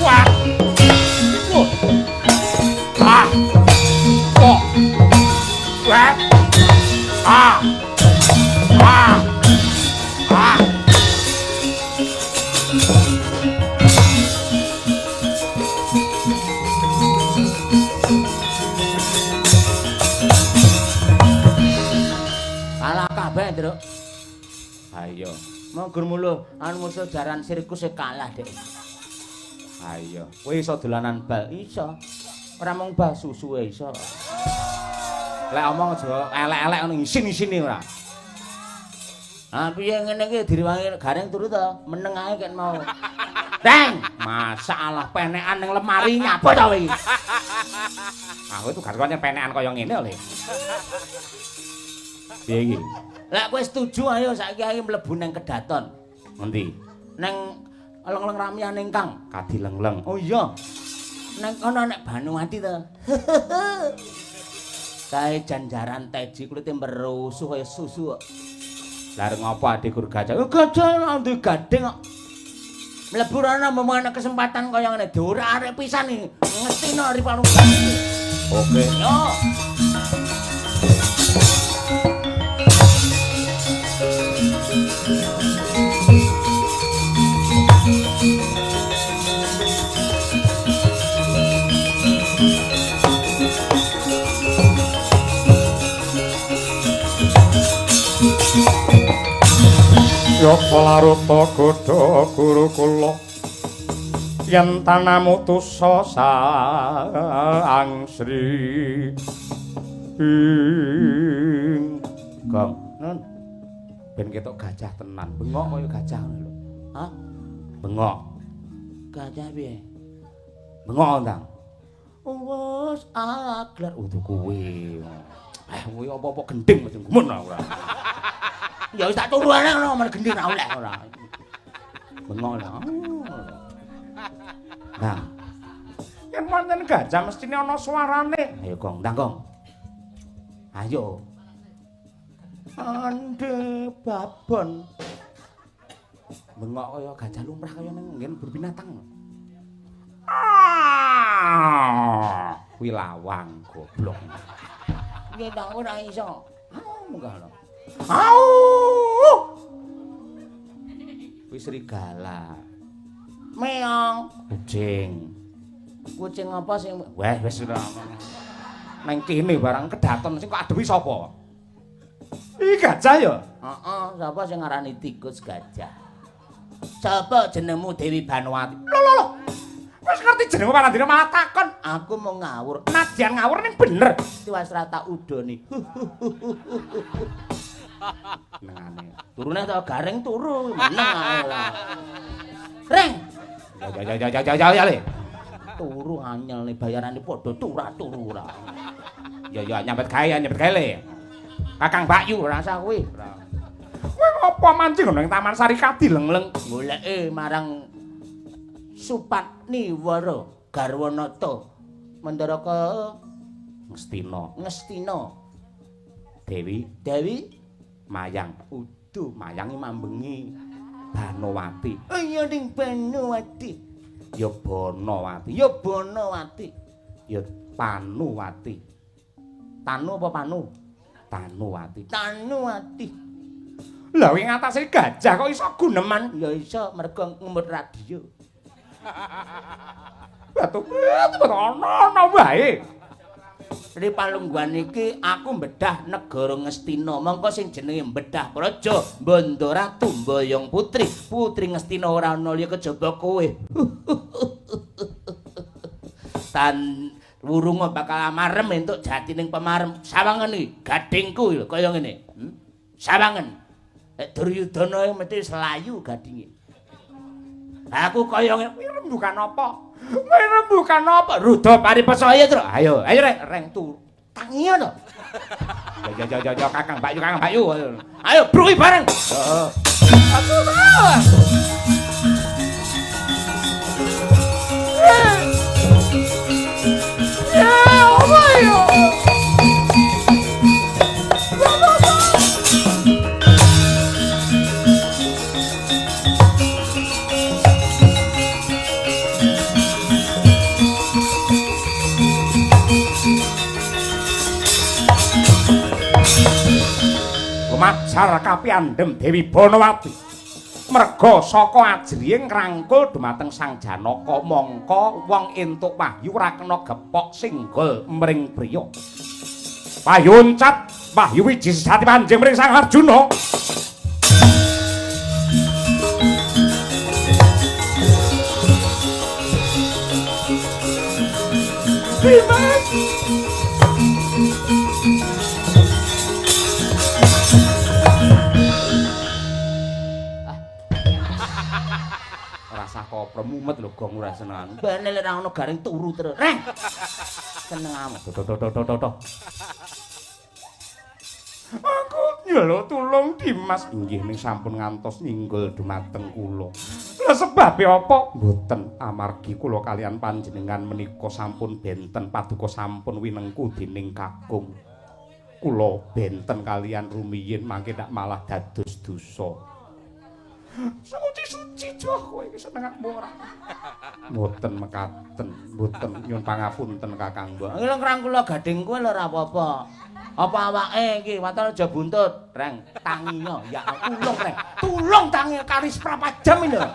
Wah! Wah! Ah! Wah! Ah! Ah! Ah! Kalah kabeh, Ndruk. Ayo. Monggo muluh anu musuh jaran sirkus e kalah, Dek. Ayo. Kowe iso dolanan bal? Iso. Ora mung bal susu e iso. Lek omong aja elek-elek ngono isin-isine ora. Ah piye ngene iki direwangi gareng turu to, meneng ae ket mau. Reng, masalah penekan ning lemari nyapa to kowe iki? Aku tugasku pancen penekan kaya ngene lho. Piye iki? Lek kowe setuju ayo saiki ayo mlebu nang kedaton. Ngendi? Nang eleng-eleng ramyane Kang. Kadilengleng. Oh iya. Nang kono nek Banuwati to. Kae janjaran teji kulite merusuh kaya susu kok. Lah arep ngopo Adi Guru Gajah? Oh, gajah duwe gading kok. Mlebu rono mumpung ana kesempatan kaya ngene ora arek pisan iki. Ngetino Ripalung. Oke. Yo. Yapa laruta godha guru kula yen tanamutusa sang Sri ing Gong. Nun. Ben ketok gajah tenan. Bengok kaya gajah ngono lho. Hah? Bengok. Gajah piye? Bengok ndang. Wes aglar udu kuwi. Kuwi apa-apa gending mesti gumun ora. Ya wis tak turu ae ngono men gending ra oleh ora. Bengok lho. Nah. Yen pancen gajah mestine ana suarane. Ayo Gong, ndang Gong. Ayo. Ande babon. Bengok kaya gajah lumrah kaya ning nggen berbinatang. Ah, kuwi lawang goblok. Nggih ta ora iso. Au munggah lho. Au! Kuwi serigala. Meong. Kucing. Kucing apa sing weh wis ora. Nang kene barang kedaton sing kok adewi sapa? Iki gajah ya? Heeh, sapa sing ngarani tikus gajah? Sapa jenengmu Dewi Banowati? Lho lho lho. Wis ngerti jenengmu Parandina malah takon. Aku mau ngawur. Nadyan ngawur ning bener. Tiwas rata udone. Nengane. Turune ta garing turu meneng ae ora. Reng. Ya ya ya ya ya ya ya le. Turu anyel ne bayarane padha turu ora. Ya ya nyambet gawe ya nyambet gawe le. Kakang Bakyu rasa kuwi. Kowe ngopo mancing nang Taman Sarikadi lengleng goleke marang Supatniwara Garwanata Mandaraka Ngastina. Ngastina. Dewi Dewi Mayang. Udu Mayangi mambengi Banowati. Oh iya ning Banowati. Ya Bonowati. Ya Bonowati. Ya Panuwati. Tanu apa Panu? Tanuwati. Tanuwati. Lah ing atase gajah kok iso guneman? Ya iso mergo ngemut radio. Batu batu ana-ana wae. Ri palungguhan iki aku mbedah negara Ngastina. Mongko sing jenenge mbedah praja Bandha Ratu Mbayang Putri. Putri Ngastina ora ana liya kejaba kowe. Tan wurunga bakal amarem entuk jatining pemarem. Sawangen iki gadingku lho kaya ngene. Sawangen. Nek Duryudana mesti selayu gadinge. Aku kaya ngene rembukan apa? Rembukan apa? Ruda paripesaya, Tru. Ayo, ayo reng, reng turu. Tangiyo to. Ya ya ya ya Kakang Bakyu, Kakang Bakyu. Ayo bruki bareng. Heeh. Ya, apa yo? Lumajar kapiandhem Dewi Banowati. Merga saka ajriye ngrangkul dumateng Sang Janaka mongko wong entuk wahyu ora kena gepok singgol mring priya. Wahyu uncat, wahyu wiji sejati panjing mring Sang Arjuna. Dimas. Rasah kopro mumet lho gong ora senengan. Bene lek ora ono garing turu terus. Reng. Seneng amat. Toh toh toh toh toh. Aku njaluk tulung Dimas. Inggih ning sampun ngantos ninggul dumateng kula. Lah sebabe apa? Mboten amargi kula kalian panjenengan menika sampun benten paduka sampun winengku dening kakung. Kula benten kalian rumiyin mangke ndak malah dados dosa. Suci-suci joh kowe iki senengakmu ora. Mboten mekaten, mboten nyuwun pangapunten Kakang Mbok. Iki lho ngrangkula gading kowe lho ora apa-apa. Apa awake iki waton aja buntut, Reng. Tangiyo ya tulung Reng. Tulung tangi kari seprapat jam iki lho.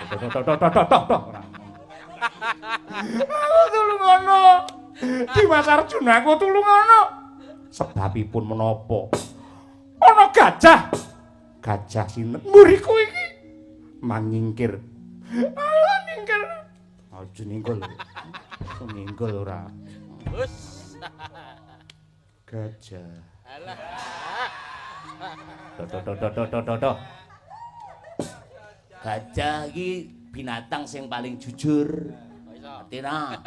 Toh toh toh toh toh. Aku tulungono. Dimas Arjuna aku tulungono. Sebabipun menapa? Ana gajah. Gajah sinten mburiku iki mangingkir. Alah ningkir. Aja ninggul. Ninggul ora. Wes. Gajah. Alah. Toh toh toh toh toh toh. Gajah iki binatang sing paling jujur. Ngerti ra?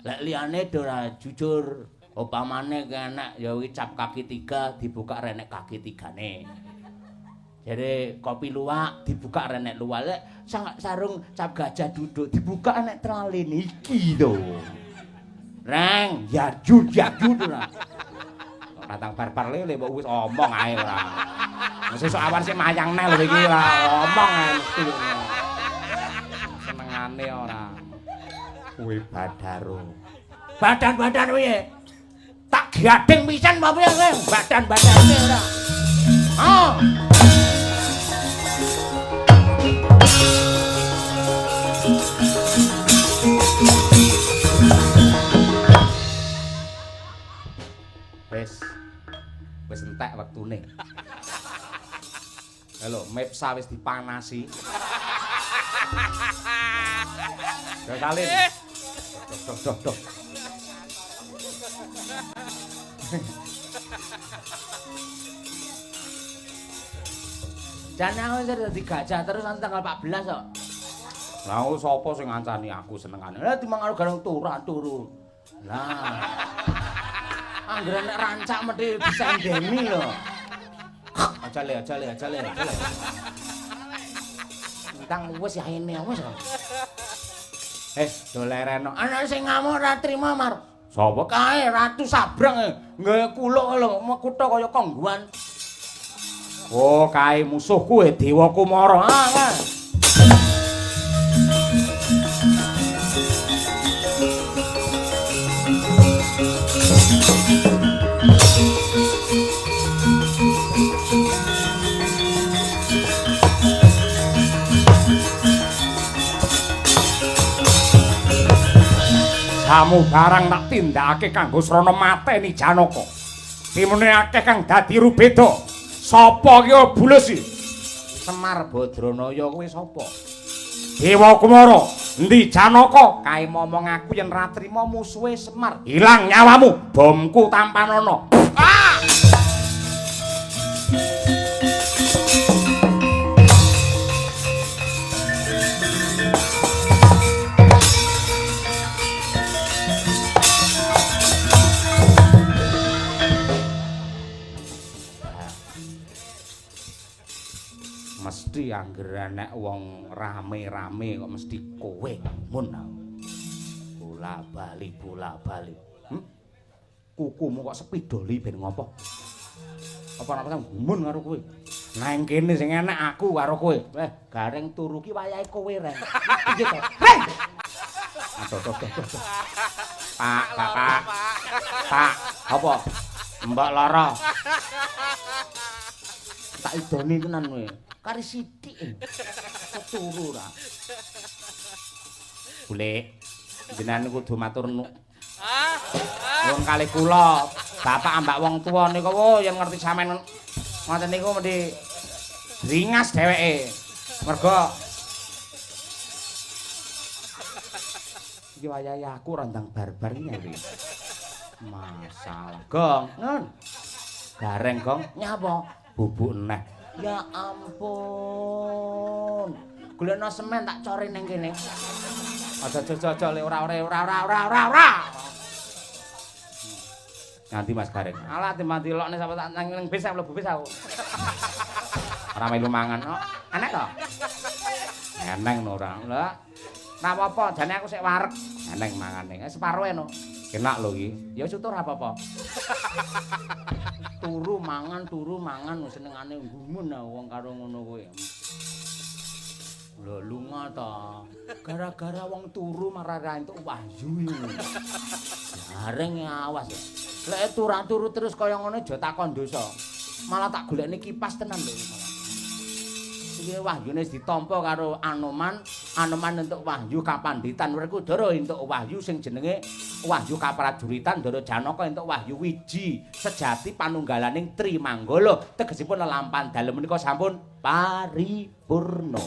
Lek liyane ora jujur. Upamane kenek ya iki cap kaki tiga dibuka renek kaki tigane. Jadi kopi luwak dibuka renek luwak, lek sarung cap gajah duduk dibuka enek tralin iki to. Reng, yajud yajud ora. Rantang barbar lele mbok wis omong ae ora. Sesuk awan sik mayang neh lho iki ora omong ae mesti. Senengane ora. Kuwi Badaro. Badan-badan piye? Tak gading pisan apa piye kowe? Badan-badane ora. Ah. Wis. Wis entek wektune. Halo, mepsa wis dipanasi. Yo salin. Doh doh doh. Jan aku wis dadi gajah terus sampe tanggal 14 kok. Lah sapa sing ngancani aku senengane? Lah timang karo gareng turu. Lah. Anggere nek rancak mesti disendeni lho. Aja le. Entang wis ya ini wis. Dolereno. Ana sing ngamuk ora trima, Mar. Sapa? Kae Ratu Sabrang nggawe kuluk lho, kutha kaya kongguan. Oh, kae musuhku Dewa Kumara. Ah. Samu barang tak tindakake kanggo srana mateni Janaka. Timene akeh kang dadi rubeda. Sapa ki bulus iki? Semar Badranaya kuwi sapa? Dewa Kumara, endi Janaka? Kae momong aku yen ra trima musuhe Semar. Ilang nyawamu, bomku tampanana. Ah! Mesti anggere nek wong rame-rame kok mesti kowe mun. Bola bali. Kukumu kok sepidoli ben ngopo? Apa ora gumun karo kowe? Nang kene sing enek aku karo kowe. Gareng turu ki wayahe kowe, Reng. Piye to? Reng. Aduh. Pak, Bapak. Pak, apa? Mbok lara. Tak idoni tenan kowe. Kari sithik. Turu ora. Bulik, jenengan kudu matur nuwun. Nuwun kalih kula, bapak ambak wong tuwa niku wo yen ngerti sampean ngoten niku mesti bringas dheweke. Mergo iki wayahe aku randang barbar iki nyari. Masalah. Gong, nun. Gareng, Gong. Nyapa? Bubuk neh. Ya ampun. Golekno semen tak core ning kene. Aja le ora. Nganti Mas Gareng. Alah timbang dilokne sampe tak nang ning bis mlebu bis aku. Ora melu mangan. Oh, enek to? Eneng no ora. Lah, ora apa-apa, jane aku sik wareg. Eneng mangane. Separuhe no. Enak lho iki. Ya syukur apa-apa. Turu mangan senengane gumun wong karo ngono kuwi. Lho lunga ta. Gara-gara wong turu marah ra entuk wahyu iki. Gareng awas. Lek turu terus kaya ngono aja takon dosa. Malah tak golekne kipas tenan lho malah. Iki wahyune wis ditampa karo Anoman, Anoman entuk wahyu kapanditan Werkudara entuk wahyu sing jenenge wahyu kaprajuritan, Ndara Janaka entuk wahyu wiji sejati panunggalaning Trimanggala. Tegesipun lelampahan dalem menika sampun paripurna.